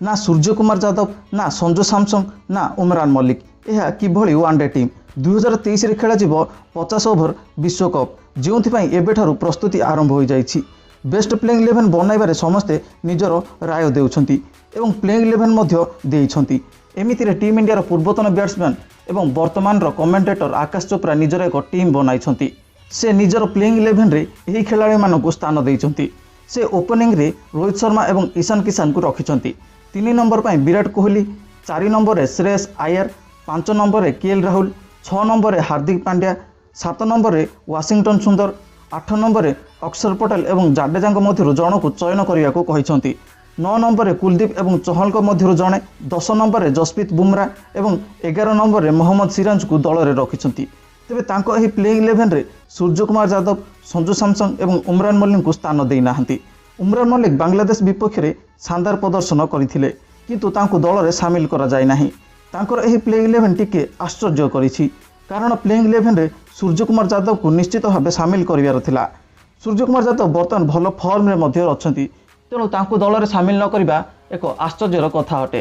ନା ସୂର୍ଯ୍ୟକୁମାର ଯାଦବ, ନା ସଞ୍ଜୁ ସାମସଙ୍ଗ, ନା ଉମରାନ ମଲ୍ଲିକ। ଏହା କିଭଳି ୱାନ୍ ଡେ ଟିମ୍? 2023ରେ ଖେଳାଯିବ 50 ଓଭର ବିଶ୍ୱକପ୍, ଯେଉଁଥିପାଇଁ ଏବେଠାରୁ ପ୍ରସ୍ତୁତି ଆରମ୍ଭ ହୋଇଯାଇଛି। ବେଷ୍ଟ ପ୍ଲେଇଂ ଇଲେଭେନ୍ ବନାଇବାରେ ସମସ୍ତେ ନିଜର ରାୟ ଦେଉଛନ୍ତି ଏବଂ ପ୍ଲେଇଂ ଇଲେଭେନ୍ ମଧ୍ୟ ଦେଇଛନ୍ତି। ଏମିତିରେ ଟିମ୍ ଇଣ୍ଡିଆର ପୂର୍ବତନ ବ୍ୟାଟ୍ସମ୍ୟାନ୍ ଏବଂ ବର୍ତ୍ତମାନର କମେଣ୍ଟେଟର ଆକାଶ ଚୋପ୍ରା ନିଜର ଏକ ଟିମ୍ ବନାଇଛନ୍ତି। ସେ ନିଜର ପ୍ଲେଇଂ ଇଲେଭେନ୍ରେ ଏହି ଖେଳାଳିମାନଙ୍କୁ ସ୍ଥାନ ଦେଇଛନ୍ତି। ସେ ଓପନିଂରେ ରୋହିତ ଶର୍ମା ଏବଂ ଇଶାନ କିଶାନଙ୍କୁ ରଖିଛନ୍ତି। 3 ନମ୍ବର ପାଇଁ ବିରାଟ କୋହଲି, 4 ନମ୍ବରରେ ଶ୍ରେୟସ ଆୟର, 5 ନମ୍ବରରେ କେ ଏଲ୍ ରାହୁଲ, 6 ନମ୍ବରରେ ହାର୍ଦ୍ଦିକ ପାଣ୍ଡ୍ୟା, 7 ନମ୍ବରରେ ୱାଶିଂଟନ୍ ସୁନ୍ଦର, 8 ନମ୍ବରରେ ଅକ୍ଷର ପଟେଲ ଏବଂ ଜାଡେଜାଙ୍କ ମଧ୍ୟରୁ ଜଣକୁ ଚୟନ କରିବାକୁ କହିଛନ୍ତି। 9 ନମ୍ବରରେ କୁଲଦୀପ ଏବଂ ଚହଲଙ୍କ ମଧ୍ୟରୁ ଜଣେ, 10 ନମ୍ବରରେ ଜସପ୍ରୀତ ବୁମରା ଏବଂ 11 ନମ୍ବରରେ ମହମ୍ମଦ ସିରାଜଙ୍କୁ ଦଳରେ ରଖିଛନ୍ତି। ତେବେ ତାଙ୍କ ଏହି ପ୍ଲେଇଂ ଇଲେଭେନ୍ରେ ସୂର୍ଯ୍ୟକୁମାର ଯାଦବ, ସଞ୍ଜୁ ସାମସଙ୍ଗ ଏବଂ ଉମରାନ ମଲ୍ଲିକଙ୍କୁ ସ୍ଥାନ ଦେଇନାହାନ୍ତି। ଉମରାନ ମଲ୍ଲିକ ବାଂଲାଦେଶ ବିପକ୍ଷରେ ଶାନଦାର ପ୍ରଦର୍ଶନ କରିଥିଲେ, କିନ୍ତୁ ତାଙ୍କୁ ଦଳରେ ସାମିଲ କରାଯାଇ ନାହିଁ। ତାଙ୍କର ଏହି ପ୍ଲେଇଂ ଇଲେଭେନ୍ ଟିକେ ଆଶ୍ଚର୍ଯ୍ୟ କରିଛି, କାରଣ ପ୍ଲେଇଂ ଇଲେଭେନ୍ରେ ସୂର୍ଯ୍ୟକୁମାର ଯାଦବଙ୍କୁ ନିଶ୍ଚିତ ଭାବେ ସାମିଲ କରିବାର ଥିଲା। ସୂର୍ଯ୍ୟକୁମାର ଯାଦବ ବର୍ତ୍ତମାନ ଭଲ ଫର୍ମରେ ମଧ୍ୟ ଅଛନ୍ତି, ତେଣୁ ତାଙ୍କୁ ଦଳରେ ସାମିଲ ନ କରିବା ଏକ ଆଶ୍ଚର୍ଯ୍ୟର କଥା ଅଟେ।